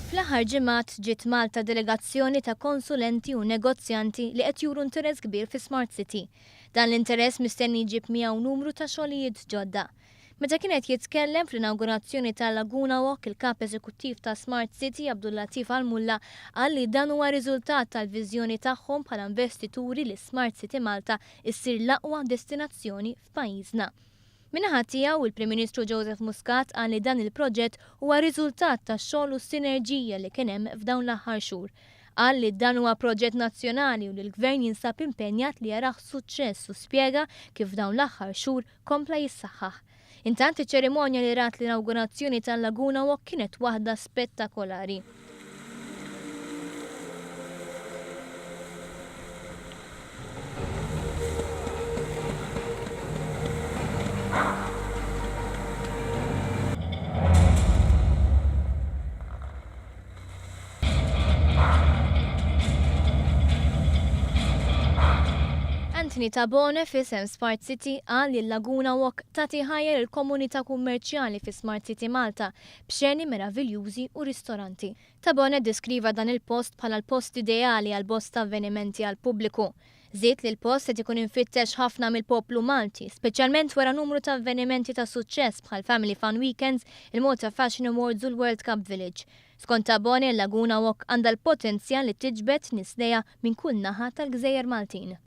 Fl-aħħar ġimgħat ġiet Malta delegazzjoni ta' konsulenti u negozjanti li qed juru interess kbir fi Smart City. Dan l-interess mistenni jġib miegħu numru ta' xogħlijiet ġodda. Meta kien qed jitkellem fl-inawgurazzjoni ta' Laguna Walk, il-Kap Eżekuttiv ta' Smart City Abdullatif Almulla qal li dan huwa riżultat tal-viżjoni tagħhom bħala investituri li Smart City Malta issir l-aqwa destinazzjoni f'pajjiżna. Min-naħa tiegħu, il-Prim Ministru Joseph Muscat qal li dan il-proġett huwa riżultat tax-xogħol u s-sinerġija li kien hemm f'dawn l-aħħar xhur. Qal li dan huwa proġett nazzjonali u li l-Gvern jinsab impenjat li jarah suċċess u spjega kif f'dawn l-aħħar xhur kompla jissaħħaħ. Intant iċ-ċerimonja li rat l-inawgurazzjoni tal-Laguna Walk kienet waħda spettakolari. Anthony Tabone f'isem Smart City qal li l-Laguna Walk tagħti ħajja lill-komunità kummerċjali fi Smart City Malta b'xeni meraviljużi u ristoranti. Tabone ddeskriva dan il-post bħala l-post ideali għal bosta avvenimenti għall-pubbliku. Żied li l-post qed ikun imfittex ħafna mill-poplu Malti, speċjalment wara numru ta' avvenimenti ta' suċċess bħall-Family Fun Weekends, il-Malta Fashion Awards u l-World Cup Village. Skont Tabone, il-Laguna Walk għandha l-potenzjal li tiġbed nies lejha minn kull naħa tal-gżejjer Maltin.